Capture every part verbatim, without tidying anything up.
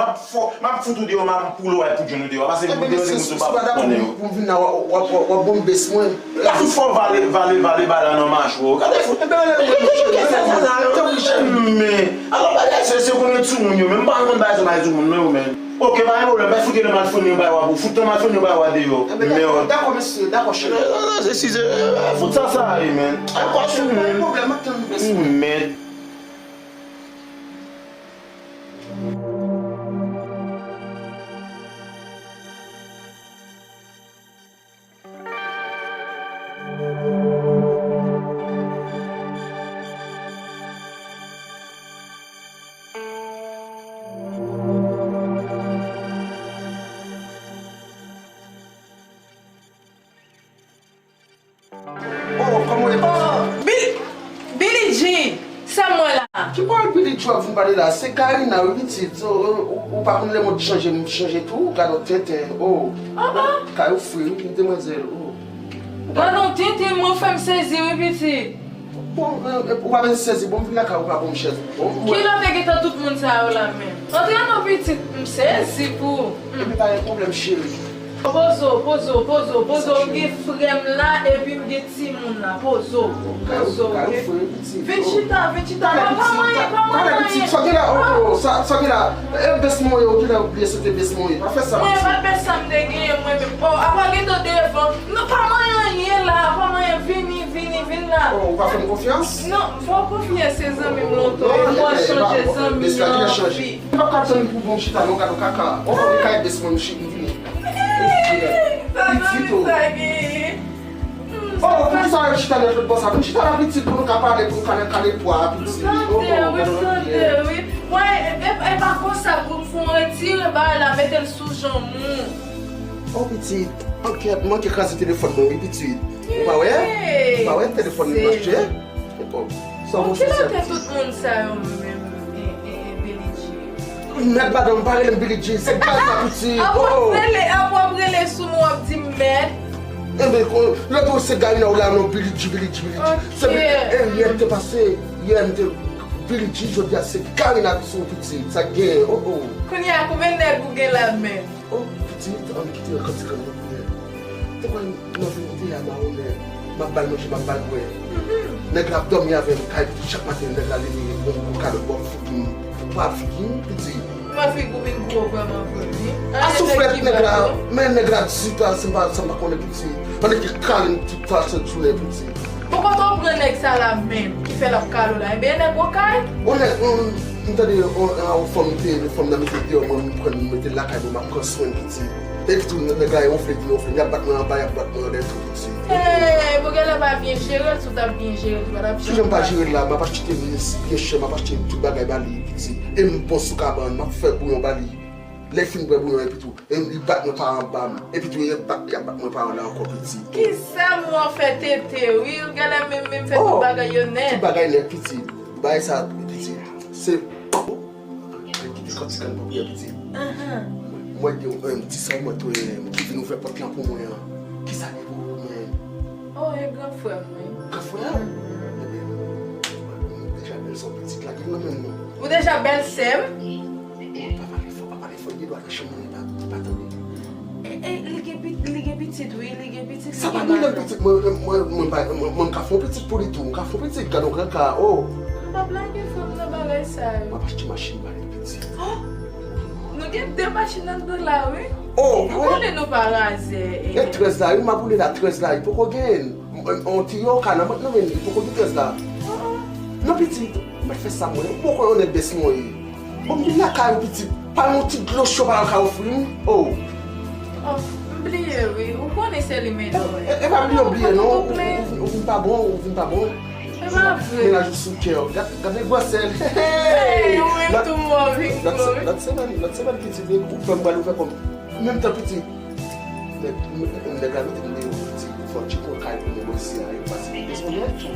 M ap fò, m ap fout ou deyò, m ap poule w ak kout jwenn ou deyò. Pase pou deyò, se moun pa konnen yo. Pou m vin la, w ap, w ap, w ap, w ap bon bes mwen. Ou ka fout fò vale, vale, vale bagay la nan machwa w. Gade fout. Men, alò bagay se, se konnen timoun yo, men m pa konn bagay sa bay timoun non yo, men. Ok, pa gen pwoblèm, bay fout nan malfini yo bay w a pou fout nan malfini yo bay w a deyò. Mèd. Dakò, mesye, dakò, cheri. Se si se, fout sa sa ye, men. Dakò, cheri, pa gen pwoblèm, m ap tann bes mwen. Mèd. Oh, kòman w ye, pitit? Oh, Bil-, Billie Jean, sè mwen la. Ki pawòl Billie Jean w ap vin pale la? Se Karina, wi, pitit. So, ou, ou pa konn lemond chanje, m chanje tou. Gade yon tenten. Oh. Ah, ah. Kay ou fre, wi, demwazèl. Oh. Gade yon tenten, mwen fè m sezi, wi, pitit. Bon, eh, eh, ou pa bezwen sezi, bon, m vin lakay ou, pa bon, m chèz. Bon, kilè w te gentan tout moun sa yo la menm? Antre non, pitit, m sezi pou ou. Epi pa gen pwoblèm, cheri. Poze w, poze w, poze w, poze w. M gen frè m la, epi m gen timoun la. Poze w, poze w, oke? Vin chita, vin chita. Pa, pa manyen, pa manyen. Sa gen la, oh, oh, sa, sa gen la. E bes mwen ye, ou genlè bliye se te bes mwen ye. Pa fè sa, pitit. Mwen pa bes sa m te genyen, mwen menm. Oh, apa gen tan devan. Non, pa manyen anyen la, pa manyen. Vini, vini, vin la. Oh, ou pa fè m konfyans? Non, fò w konfye se zanmi m lontan. Oh, epi w al chanje zanmi an anpil. Mwen p ap ka tann pou bon chita non, gade yon kaka. Oh, li kay bes mwen, m chita, m vini. Sa zanmi sa genyen? Oh, poukisa w al chita nèt lòt bò sa? Vin chita la, pitit, pou nou ka pale, pou nou ka kale pwa, pitit. M tande wi, m tande wi. Mwen, e, e, e pa konsa pou, pou w retire bagay la, mete l sou janm ou. Oh, pitit, ankèt, manke kraze telefòn mwen, wi, pitit. Ou pa wè? Ou pa wè telefòn li mache? Bon, kilè te tout moun sa yo menm, e, e, e, Billie Jean? Mèd, madanm, pa rele m Billie Jean, se gaz la, pitit. Ap w ap rele, ap w ap rele sou mwen, w ap di m mèd. Enben, lòt ou se Garina ou la, non, Billie Jean, Billie Jean, Billie Jean. Se, e, yè m te pase, yè m te Billie Jean, jodi a se Garina ki sou pitit. Sa k genyen, oh, oh. Kounye a, konbyen nèg ou gen la menm? Oh, pitit, ann kite yon kantik ann nan priyè. Te kwè nan vi m te a mawonè, m ap ba l manje, m ap ba l bwè. Nèg la ap dòmi avè m, kay pitit chak maten, nèg la leve, bon, bon kalòt, bon, figi m, pa figi m, pitit. Mwen figi w vin gwo vrèman vre, wi. A souflèt nèg la, men nèg la di sa, se pa, sa m pa konnen, pitit. Pandan ke kale m tout sa, se jounen, pitit. Bon, kote w pran nèg sa la menm, ki fè l ap kale w la? Ebyen, nèg okay? On nèg, on, m tande, on, on fanm te, on fanm nan mete deyò mwen, m pran l, m mete l lakay mwen, m ap pran swen l, pitit. Epi tou, nèg la, y wonfle, y wonfle, y ap bat mwen anba, y ap bat mwen anlè tou, pitit. Hey, bon, genlè pa byen jere l, si w t ap byen jere l, li pa t ap janm. Kijan m pa jere l la? M ap achte mis byen chè, m ap achte tout bagay ba li, pitit. E m bon sou kabann, m ap fè bouyon ba li. Lè l fin bwè bouyon, epi tou, e li bat mwen pa anba m. Epi tou, y ap bat, y ap bat mwen pa anlè ankò, pitit. Ki sèm ou an fè tete, wi. Ou genlè menm, menm fè tout bagay yo nèt. Tout bagay nèt, pitit. Bagay sa, pitit. Se, oh, kite kantik an pou priyè, pitit. Mwen gen yon ti sè mwen tou, ki vin ouvè pòt lan pou mwen an. Kisa li pou mwen? Oh, e gran frè m, wi. Gran frè? Ebyen, m deja bèl sè w pitit la, gen nan menm nou. Ou deja bèl sè m? Oh, pa pale fò, pa pale fò, li gen dwa nan chanm mwen, li pa, li pa tande. E, e, li gen pi-, li gen pitit, wi, li gen pitit, li gen madanm. Sa pa mwen menm pitit, mwen, mwen, mwen, mwen, mwen, mwen ka fè yon pitit pou li tou, mwen ka fè yon pitit, gade yon gran ka, oh. Ou pa blage fanm nan bagay sa yo. M ap achte machin ba li pitit. Oh! Nou gen de machin anndan la, wi. Oh, ou konnen nou pa razè, e. E trèz la, wi, m ap boule la, trèz la, li poko gen. On ti yo ka nan mont nan men li, poko gen trèz la. Non, pitit, m pa fè sa mwen. Ou poko yon nèg bès mwen ye. Bon, m vin lakay ou, pitit. Pa yon ti dlo cho pa ka ofri m. Oh. Oh, m bliye, wi. Ou konnen se li men. E, e pa bliye, ou bliye, non. Ou, ou, ou vin pa bon, ou vin pa bon. E pa vre. Mennaj ou sou kè w. Gad, gade gwosè l. Hey, ou menm tou mò, wi. Lòt semèn, lòt semèn, pitit, ou fè m pral ouvè kò m. Menm tan pitit, nèg, nèg la mete m deyò, pitit, fò ti kò kay pou negosye a, yo pase pou bezwen nèg tou.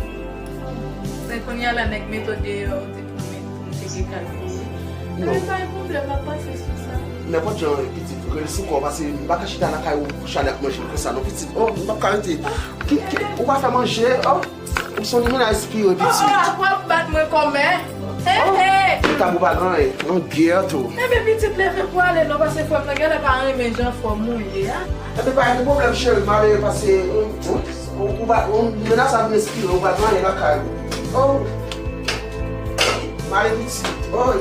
Men kounye a la, nèg mete w deyò, ou di pou m, pou m cheke kay pou ou. Non. Men pa gen pwoblèm, m ap panse sou sa. Nenpòt jan, pitit, rele sou kò, pase m pa ka chita lakay ou, kouche ale ap manje m konsa, non, pitit. Oh, m p ap ka rete. Ki, ki, ou pa fè manje, oh. Ou se yon limena espire, pitit. Oh, oh, apa w ap bat mwen kòmè? Hey, hey! Tab ou pa gen anyen, yon gè tou. Enben pitit, leve pou ale non, paske frè m nan genlè pa renmen jan fòm ou ye a. Enben pa gen pwoblèm cheri, m ale pase yon, yon, yon, yon, yon menas ap respire, ou pa gen anyen lakay ou. Oh. M ale pitit. Oh.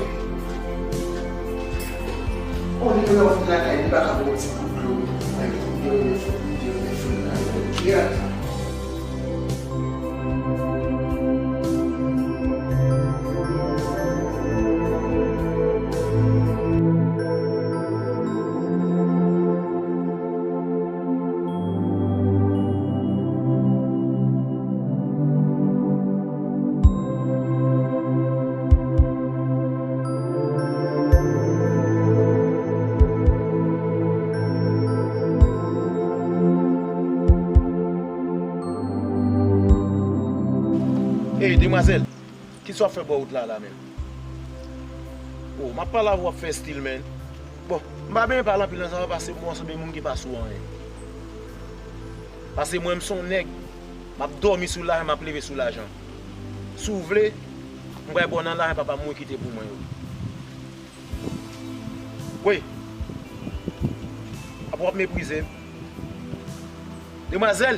Oh, li menm ap vin lakay, li pa ka pran yon ti kout dlo. Ay, li renmen fè, li renmen fè, li renmen fè. Ey, demwazèl, kisa w ap fè bò wout la, la menm? O, m ap pale avè w, w ap fè estil, menn. Bon, m pa benyen pale anpil nan zafè, paske mwen se yon moun ki pa sou anyen. Paske mwen, m se yon nèg, m ap dòmi sou lajan, m ap leve sou lajan. Si w vle, m pral ba w nan lajan papa m mwen kite pou mwen yo. Wi. Apa w ap meprize m? Demwazèl!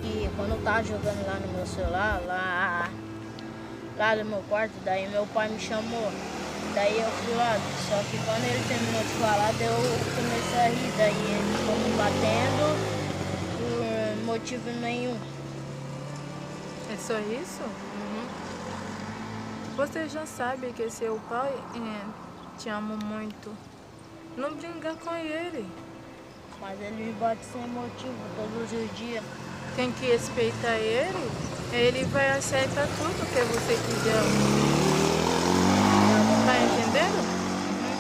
E quando eu tava jogando lá no meu celular, lá, lá no meu quarto, daí meu pai me chamou. Daí eu fui lá, só que quando ele terminou de falar, daí eu comecei a rir, daí ele ficou me batendo por motivo nenhum. É só isso? Uhum. Você já sabe que seu pai, eh, te ama muito. Não brinca com ele. Mas ele me bate sem motivo todos os dias. Tem que respeitar ele. Ele vai aceitar tudo que você quiser. Tá entendendo? Uhum.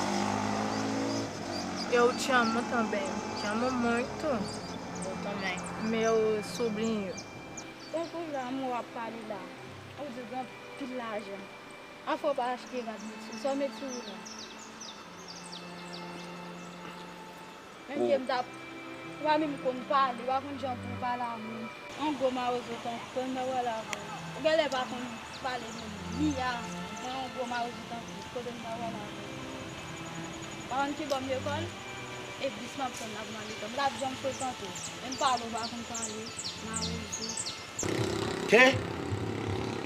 Eu te amo também. Te amo muito. Eu também. Meu sobrinho. Tankou la mwen w ap pale la, ou di w gen anpil lajan. Anfen w pa achte rad met sou, sa w met sou ou la? Menm ke m t ap, ou pa menm konn pale, ou pa konn jan pou w pale a moun. Yon gwo mawozo tankou, kote m ta pral avè w? Ou genlè pa konn pale menm. Miya, mwen yon gwo mawozo tankou, kote m ta pral avè w? Pa konn ki bò m ye kò l? E bis m ap pran la pou m ale lekòl. M p ap janm frekante w. Menm pale w pa konn pale, mawozo. Hen?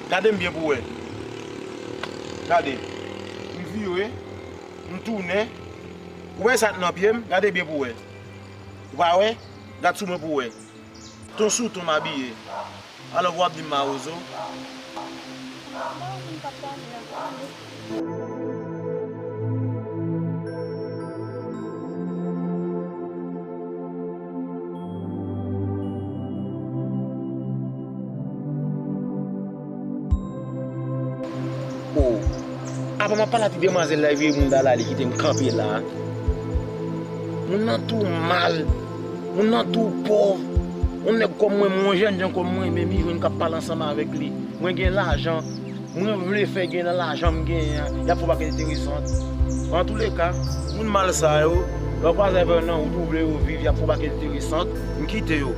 Gade m byen pou w wè. Gade. M vire, m tounen. Ou wè sa k nan pye m? Gade byen pou w wè. Ou pa wè? Gad sou mwen pou w wè. Ton sou ton m abiye. Alò w ap di m mawozo? M pa wè moun k ap pale a, ale. O, apa m ap pale a ti demwazèl la, e vye moun dala, li kite m kanpe la. Moun nan tou mal. Moun nan tou pòv. Yon nèg kòm mwen, yon jènjan kòm mwen, men m jwenn k ap pale ansanm avèk li. Mwen gen lajan. Mwen vle fè gen nan lajan m genyen an, y ap fè yon pakèt enteresan. Antouleka, moun mal sa yo, lè w kwaze avè yo nan wout ou vle yo viv, y ap fè yon pakèt enteresan, m kite yo.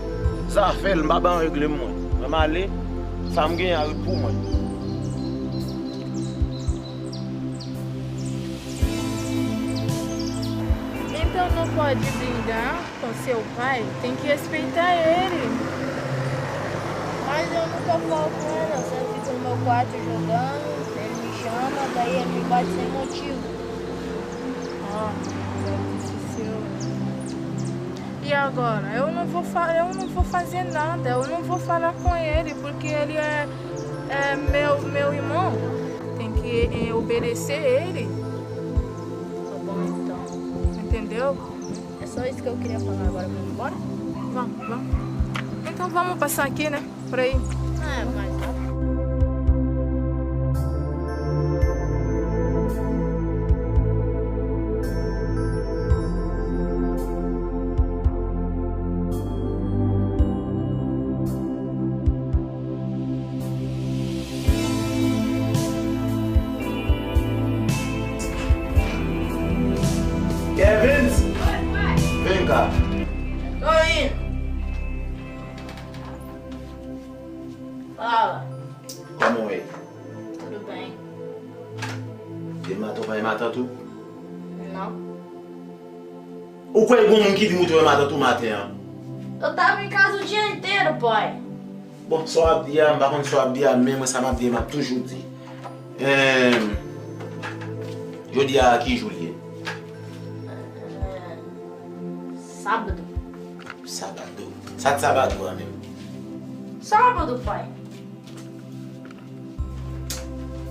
Zafè l, m pa bay anyen regle m mwen. Mwen m ale, sa m genyen an ret pou mwen. Então não pode brigar com seu pai, tem que respeitar ele. Mas eu nunca falo com ele, eu sempre fico no meu quarto jogando, ele me chama, daí ele me bate sem motivo. Ah, deve ser seu. E agora? Eu não vou fa-, eu não vou fazer nada, eu não vou falar com ele, porque ele é, é meu, meu irmão. Tem que, eh, obedecer ele. Tá bom, então. Entendeu? É só isso que eu queria falar agora, vamos embora? Vamos, vamos. Então vamos passar aqui, né? Por aí. Ah, é mais rápido. Evans! Venga! Tô indo. Fala. Kòman w ye? Tudo bem. E matant ou pa e matant ou? Não. Ou kwè gen moun ki di m ou te wè matant ou maten an? Eu tava em casa o dia inteiro, pai. Bon, sa w ap di a, m pa konn sa w ap di a, men mwen sa m ap di, m ap toujou di. Em, jodi a ki jou l ye? Sábado. Sabado. Sa t Sabado a menm? Sábado, pai.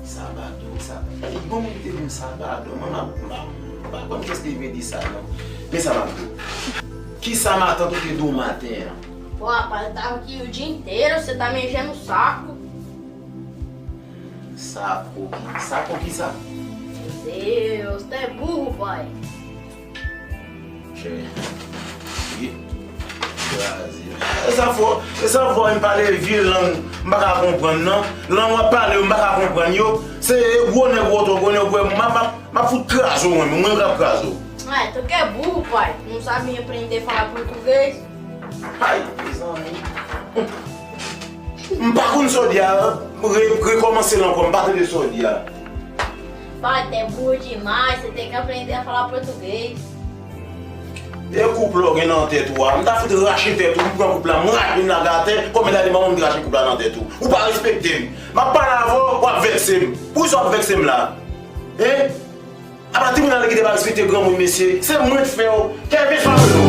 Sabado, Sabado. Li bon moun te di m Sabado. Mwen, m, m, m pa konn kiyès ki vle di sa, non. Men sa m ap di w. Kisa matant ou te di w maten an? Pô, rapaz, eu tava aqui o dia inteiro, você tá me enchendo o saco. Sako ki, sako kisa? Meu Deus, você é burro, pai. Chè. Wi. Kraze. E sa fò, e sa fò m pale vye lang m pa ka konprann nan. Lang w ap pale yo m pa ka konprann yo. Se gwo nèg ou oto gwo nèg ou wè m ap, m ap, m ap fout kraze w mwen menm, mwen k ap kraze w. Ué, tu que é burro, pai. Não sabe aprender a falar português? Ay, mezanmi. M pa konn sa w di a, re, rekòmanse l ankò, m pa tande sa w di a. Pai, tu é burro demais, você tem que aprender a falar português. E koup la w gen nan tèt ou a, m ta fout rache tèt ou, m pran koup la, m rache m lage atè, konbyen lane manman m te rache koup la nan tèt ou? Ou pa respekte m. M ap pale avè w, w ap vèkse m. Poukisa w ap vèkse m la? Hein? Apa timoun ale kite pa respekte granmoun, mesye. Se mwen k fè w. Kevin Fablo.